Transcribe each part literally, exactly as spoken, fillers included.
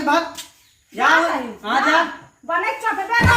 भाग। जा, जा भाई, हाँ, जा। जा। बने चपबे ना।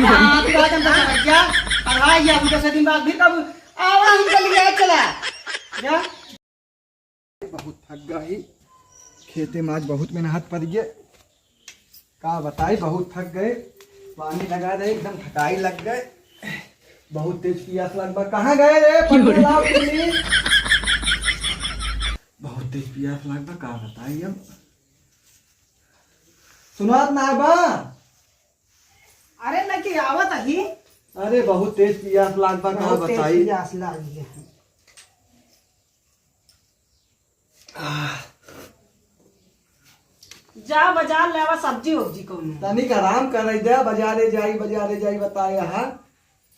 हाँ, तू बात हम तो समझ गया। अब हाँ, ये अभी दस दिन बाद फिर कब आवा, हम चली गए, चला। जा। बहुत थक गई, खेते में आज बहुत मेहनत पड़ गए। का बताई, बहुत थक गए, पानी लगा रहे, एकदम थकाई लग गए, बहुत तेज पियास लग बा। कहाँ गए रे? पानी लाओ, please। बहुत तेज पियास लग बा, का बताई अब। सुनात ना बा? अरे, लेके आवत ही। अरे, बहुत तेज पियास लाग बा, का बहुत तेज बताई? पियास लाग गया है। आह। जा बाजार ले आवा सब्जी उब्जी कौनो। तनिक आराम करे दे, बाजारे जाई, बाजारे जाई बताए यहाँ।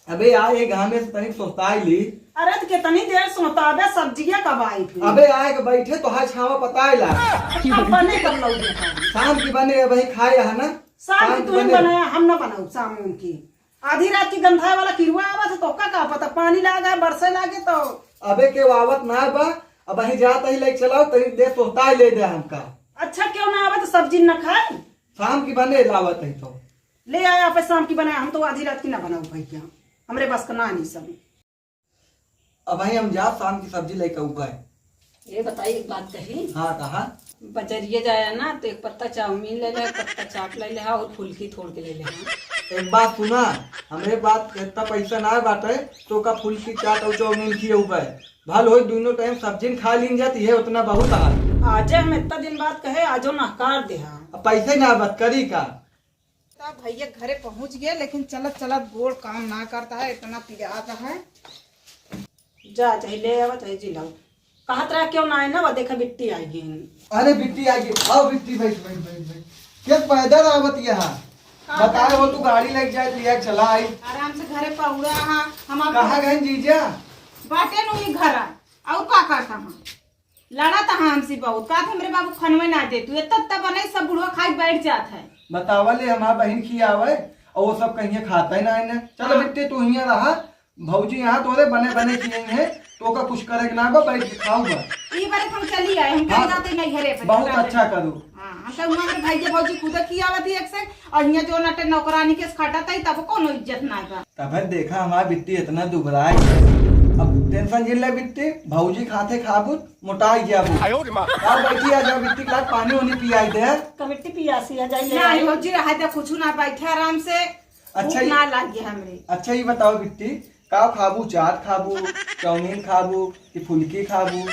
अबे आ, ये घामे से तनिक सोताई ली। अरे, तो कितनी देर सोताबे, सब्जिया कब आई फिर? अबे आए के बैठे तो हाय छावा पताए ला। अब बने कब लौटे? शाम की बने, अबही खाए यहाँ ना। शाम शाम की की तू ही बने। बनाया, हम ना बनाऊ शाम की। आधी रात की गंधाए वाला किरुआ आवत है, तो का, का पता, पानी लागे, बरसे लागे तो। अबे के आवत ना बा, अबही जात ही लेके चलाओ, तनी दे सोताई ले दे हमका। अच्छा, क्यों ना आवत, सब्जी न खाए? शाम की बने लावत ही तो। ले आया आप शाम की बनाए, हम तो आधी रात की ना बनाऊ भैया, हमरे बस का ना नहीं सब। अबही हम जा शाम की सब्जी लेके आऊ बे। ये बताई, एक बात कही। हाँ, कहा। बजरिया जाया ना, तो एक पत्ता चाउमीन ले ले, एक पत्ता चाट ले ले, हाँ, और फुल्की तोड़ के ले ले, हाँ। एक बात सुना, हमरे बात इतना पैसा ना बाटे, तो का फुल्की चाट और चाउमीन खियाऊ बे। भल होई, दोनों टाइम सब्जी खा लीन जाती है, उतना बहुत है। आजे हम इतना दिन बाद कहे, आजो नकार दे, हाँ। अब पैसे ना बात करी का? तब भैया घरे पहुँच गए, लेकिन चलत चलत गोड़ काम ना करता है, इतना पिरात है। जा, चाहे ले आवा, चाहे जिलाओ। कहत रहा क्यों ना आए ना, वो देखा बिट्टी आ गई। अरे बिट्टी आ गई, आओ बिट्टी, बैठ, बैठ, बैठ, बैठ। के पैदल आवत यहाँ? का बताए हो करी? तू गाड़ी लेके जाए तो यार चला आई। आराम से घरे पहुड़ा, हाँ, हम आप कहाँ गए जीजा? बाटे नु ही घर आ, और का करता हम? लड़ा तो हमसे बहुत, का थे मेरे बाबू खनवे ना दे तू, इतना इतना बने सब बुढ़वा खाई बैठ जात है। बतावा ले हमार बहिन खियावे, और वो सब कहीं खाता ही ना है ना। चलो हाँ। बिट्टी तू हियाँ रहा, भौजी यहाँ तोरे बने बने खियाई है, तो का कुछ करे के ना बा, बैठ के खाऊ बा। ई बार हम चली आए, हम हाँ, कहीं जाते नहीं घरे पर, बहुत जाते अच्छा नहीं। करू। हाँ, हम तो वहाँ के भाई के भौजी खुद खियावत ही एक से, और हियाँ जो नटे नौकरानी के खाटा तई, तब कोनो इज्जत ना बा। तबे देखा हमार बिट्टी इतना दुबराई है। अब टेंशन जिन ले बिट्टी, भौजी खाते खाबू, मोटाई जाबू। आयो रे माँ। का बैठी आ जा बिट्टी, का पानी उनी पियाई दे। कमिट्टी पियासी आ जाई ले नहीं आई। भौजी, रहा दे, कुछ ना, बैठे आराम से। अच्छा भूख ही, ना लाग गया हमरे। अच्छा ये बताओ बिट्टी, का खाबू, चाट खाबू, चाउमीन खाबू, कि फुल्की खाबू,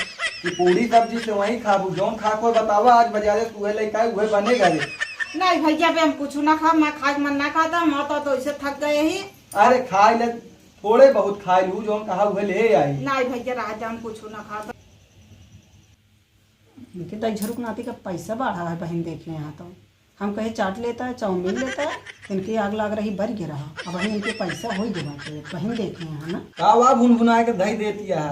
कि पूड़ी सब्जी से वही खाबू, जौन खा कोई बतावा, आज बाजारे से उहे लेके आए, उहे बने घरे। नहीं भैया, बे हम कुछ ना खाब, मैं खाए के मन ना खाता, मैं तो, तो ऐसे थक गए ही। अरे खाए ले, थोड़े बहुत खाए लू, जौन कहा उहे ले आई। नहीं भैया, रहा दे, हम कुछ ना खाब। इनके दाई झरुक नाती का पैसा बढ़ा है बहिन, देखे यहाँ तो। हम कहे चाट लेता है, चाउमीन लेता है, इनके आग लाग रही, भर के रहा। अब वहीं इनके पैसा हो ही गया बाटे, बहिन देखे यहाँ ना। का वा भुनभुना के धई देती है?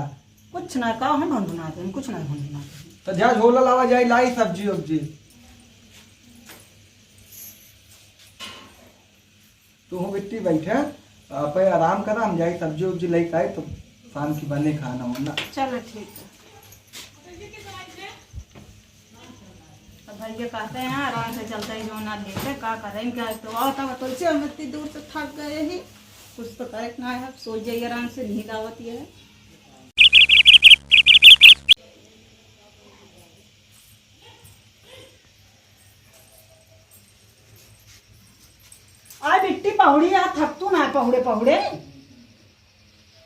कुछ ना, का हम भुनभुनाते हैं, कुछ ना भुनभुनाते हैं। तो जा झोला लावा जाई, लाई सब्जी उब्जी। तू हो बिट्टी बैठे, आप आराम करा, हम जाई सब्जी उब्जी लेके आई तो शाम की बने खाना वाना। चलो ठीक है। अब भैया कहते हैं आराम से चलते ही जो ना लेते का करें, क्या तो आओ तब तो इसे हम इतनी दूर से थक गए ही, कुछ तो करे ना है, अब सो जाइए आराम से, नींद आवती है। आय बिट्टी पहुड़ी, आ थक तू ना पहुड़े पहुड़े।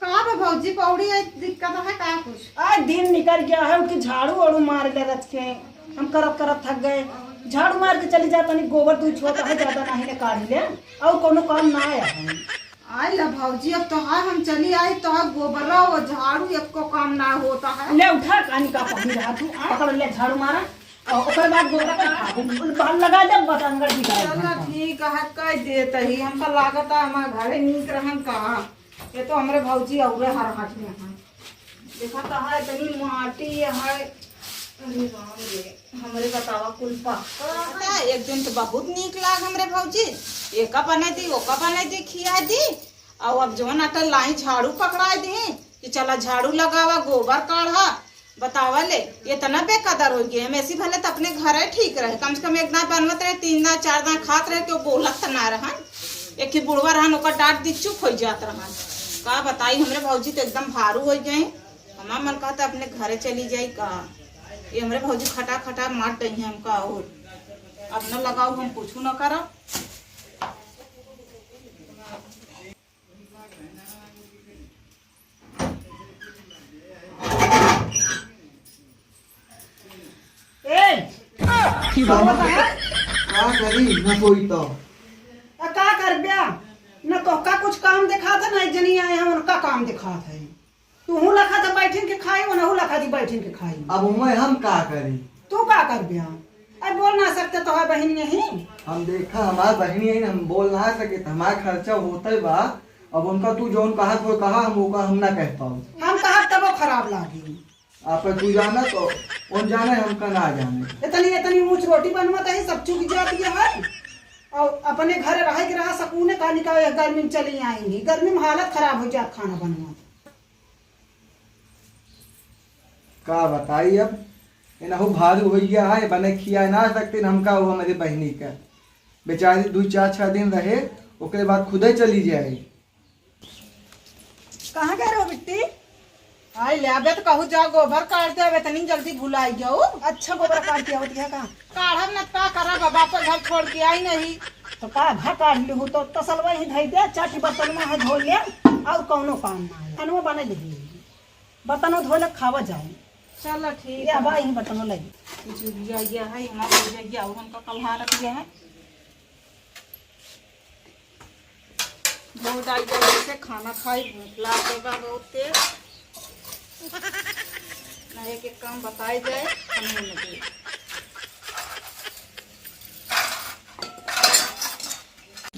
का बा भौजी, पहुड़ी है, दिक्कत है का कुछ? आय दिन निकल गया है, उनके झाड़ू वाड़ू मार ले रच के, हम करत करत थक गए। झाड़ू मार के चली जा, तनी गोबर दू छोटा है, ज्यादा नहीं ने काढ़ ले, और कोनो काम ना आया है। आय ला भौजी, अब तोहार हम चली आई, तोहार गोबरा और झाड़ू एको काम ना होता है। ले उठा, कानी का पकड़ी रहा तू, पकड़ ले झाड़ू मारा, और ओकर बाद गोबरा का झाड़ू बाहर लगा दे, बस अंदर की तरफ चला घंटा। ठीक है, कह देत ही, हमका लागत है हमार घरे नीक रहन का। ये तो हमरे भौजी औरे हर हाथ में है। देखा कहा इतनी माटी ये है। अरे राम रे, हमरे बतावा कुल पक्का है। एक दिन तो बहुत नीक लाग हमरे भौजी, एका बने दी, ओका बने दी, खिया दी। और अब जवन अटल लाई झाड़ू पकड़ा दी कि चला झाड़ू लगावा, गोबर काढ़ा, बतावा ले, इतना बेकदर होइ गए। हम ऐसी भले त अपने घरे ठीक रहे, कम से कम एक दाँय बनवत रहे, तीन दाँय, चार दाँय खात रहे, केहू बोलत त ना रहन। एक ही बुढ़वा रहन, ओकर डाँट दी, चुप होइ जात रहन। का बताई, हमरे भौजी त एकदम भारू होइ गए। हमार मन कहत अपने घरे चली जाई का। ये हमरे भौजी खटा खटा मार डइहैं हमका, और अपना लगाव हम कुछु न करब। ए, का करी, न कोई तो। आ, का करब्या? न तोहका कुछ काम देखात है, न एक जनी आए हैं, उनका काम देखात है। तूहू लखा था बैठिन के खाई, उनहू लखा थी बैठिन के खाई। अब उमे हम का करी? तू का करब्या? अरे बोल ना सकते तो है बहिन यही। हम देखा, हमार बहिन यही, हम बोल ना सके, तो हमार खर्चा होते बा। अब उनका तू जौन कहत हो कहा, हम ओका हम ना कह पाऊ। हम कहब तबो खराब लागी। आप तू जाना तो उन जाने, हमका ना जाने। इतनी, इतनी ऊँच रोटी बनवत है, सब चुक जात है। और अपने घर रहे के रहा सकूने का निकाल, गर्मी में चली आएंगी। गर्मी में हालत खराब हो जात खाना बनवत। का बताई अब, इनहु भारू होइ गया है, बने खिया ना सकते न हमका, वो हमारे बहिनी का। बेचारी दुइ चार छह दिन रहे, ओकरे बाद खुदे चली जाए। कहाँ गए रहो बिट्टी? आई ले, अबे तो कहूँ जा गोबर काट दे, अबे तनी जल्दी भुलाई जाओ। अच्छा, गोबर काट के आवत है का? काढ़ब न का करब, बापा घर छोड़ के आई नहीं। तो का घर काढ़ लिहू, तो तसलवा ही धई दे, चाटी बर्तन में है धो ले, और कौनो काम ना है। खानवा बने दे, बर्तनों धो ले, खावा जाए। चलो ठीक ये है। अब आई बर्तनों ले। कुछ दिया गया है, हमारा हो जाएगा, और हमका कल्हा रख दिया है। बहुत आई जल्दी से खाना खाई, भूख लाग गई बा बहुत तेज। ना एक एक काम बताई जाए, हम नहीं लगे।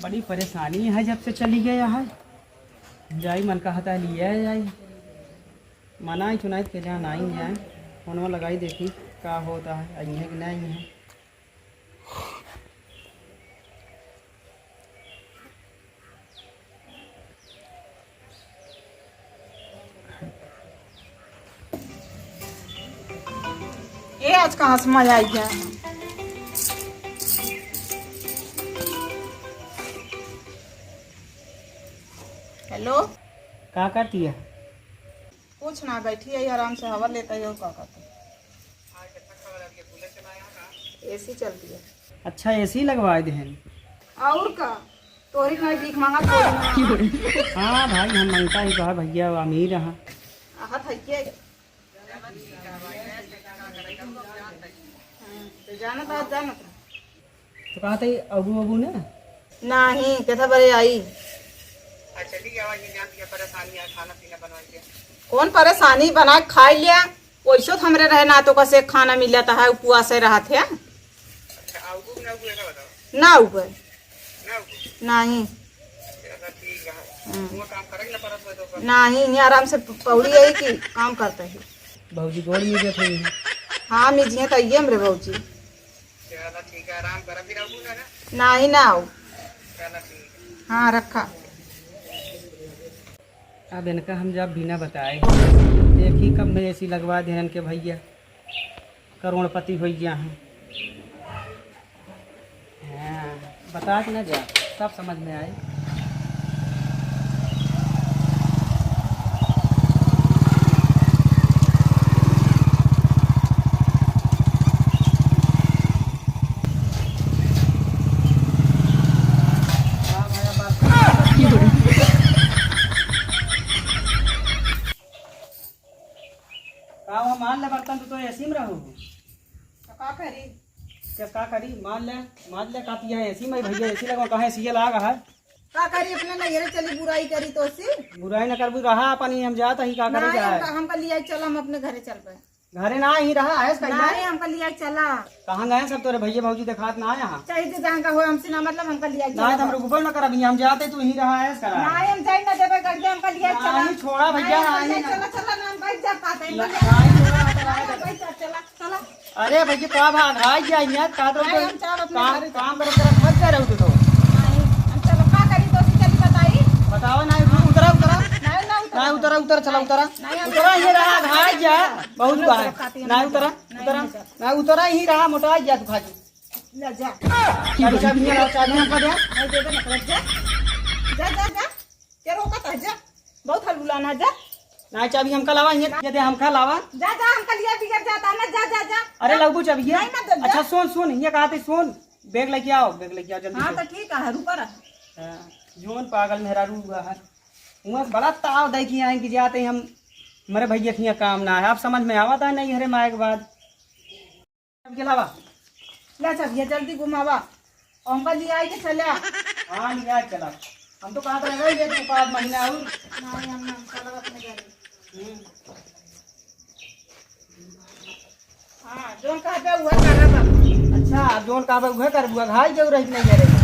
बड़ी परेशानी है जब से चली गया है। जाई मन कहता लिया जाई। मनाई चुनाई के जान आई जाए। फोनवा लगाई देखी का होता है, आई है कि नहीं है। ये आज कहाँ से मजा आई गया? हेलो। का करती है? कुछ ना, बैठी है आराम से, हवा लेता है। और का करता है? एसी चलती है। अच्छा, एसी लगवाए देहन। और का? तोहरी का भीख मांगा थोड़ी ना। हाँ भाई, हम मंगता ही कहा भैया, वो अमीर रहा। आहा, थैके। हाँ, तो जानत, आज जानत। तो कहा था, अबू, अबू ने? नहीं, कहता बरे आई। अच्छा, ठीक है, आवाज नहीं जानती है, परेशानी है, खाना पीना बनवा लिया। कौन परेशानी, बना के खाई लिया। वैसो तो हमरे रहे ना तो कसे खाना मिलत है, उपवास है रहत है। अच्छा, आऊ दूध ना उगे का बताओ? ना उगे। ना उगे? नहीं। चला ठीक है। हम्म। वो काम करे ना परत हो तो कर। नहीं, ये आराम से प-, पौड़ी है कि काम करता है। भौजी गोड़ मिल गए थे। हाँ, मिजिए तो ये हमरे भौजी। चला ठीक है, आराम कर, फिर आऊ दूध ना। नहीं, ना आओ। चला ठीक है। हाँ, रखा। अब इनका हम जब बिना बताए, एक ही कब में एसी लगवा दे इनके भैया, करोड़पति होइ गया है। हाँ, बता के ना जा, सब समझ में आए। का हुआ, मान ले बर्तन, तू तो एसी में रहो। तो का करी? क्या का करी? मान ले, मान ले, का पिया एसी में, भैया एसी लगा, कहाँ एसी लाग है? का करी, अपने नैहरे चली, बुराई करी तो सी। बुराई ना करबू, रहा अपन ही, हम जात ही, का करे नहीं, जाए? हमका, हमका लिया चला, हम अपने घरे चल पे। घरे ना ही रहा है, कहीं नहीं, हमका लिया चला। कहाँ गए सब तोरे भैया भौजी, देखात ना आया? चाहे जे जहाँ का हो, हमसे ना मतलब, हमका लिया ना, चला। तो हम रुकबो ना करब, हम जाते, तू ही रहा है, करा। नहीं, हम जाए ना देबे, कर दे, हमका लिया चला। नहीं, छोड़ा भैया, नहीं, हमका नहीं, लिया नहीं। चला, चला, ना, हम बैठ जा पाते हैं, ना, हमका लिया नहीं, चला, छोड़ा, चला, चला। बैठ जा, चला, चला। अरे भैया, का भाग, आ गया यार, का तो नहीं, हम जाब अपने काम, घरे चला। काम करे, करे, मत करे उठ तो। नहीं, हम चलो, का करी, दोस्ती चली बताई? बताओ ना, उतरा, उतरा। नहीं, ना उतरा। नहीं, उतरा, उतरा, चला, उतरा। नहीं, हम उतरा, ये रहा, घाई जा। बहुत नहीं, बार। उतरा, काटी, नहीं, हम उतरा, नहीं, उतरा। नहीं, नहीं, उतरा, ही रहा, मोटा जा तू खा के। ले जा। चाबी, चाबी, ये रहा, चाबी हमका दे। नहीं, दे दे, मतलब, जा। जा, जा, जा। क्या रोकत है, जा। बहुत हलुलाना, जा। नहीं, चाबी हमका लावा, ये, ये दे, हमका लावा। जा, जा, हमका लिया बिगड़ जाता ना, जा, जा, जा। अरे, लउबू चाबी, ये। नहीं, मत दे, जा। अच्छा, सुन, सुन, ये कहा थे, सुन। बैग लेके आओ, बैग लेके आओ, जल्दी हाँ, से। तो ठीक है, रुका रहा। हाँ, जोन पागल मेहरारू हुआ है। हुआं से बड़ा ताव दे के आए कि जाते ही हम, मेरे भैया के हियां काम ना है। अब समझ में आवत है नहीं, हरे माए के बाद। अब के लावा। ले चल, ये जल्दी घुमावा। हमका लिया के चला। हाँ, लिया के चला। हम तो कहत रहे, ये तो पाँच महीना और। नहीं, हम, हम चलब अपने घरे। हम्म। हाँ, जोन कहबे उहे करब। अच्छा, जोन कहबे उहे करबू, घाई जरूर रही नहीं घरे।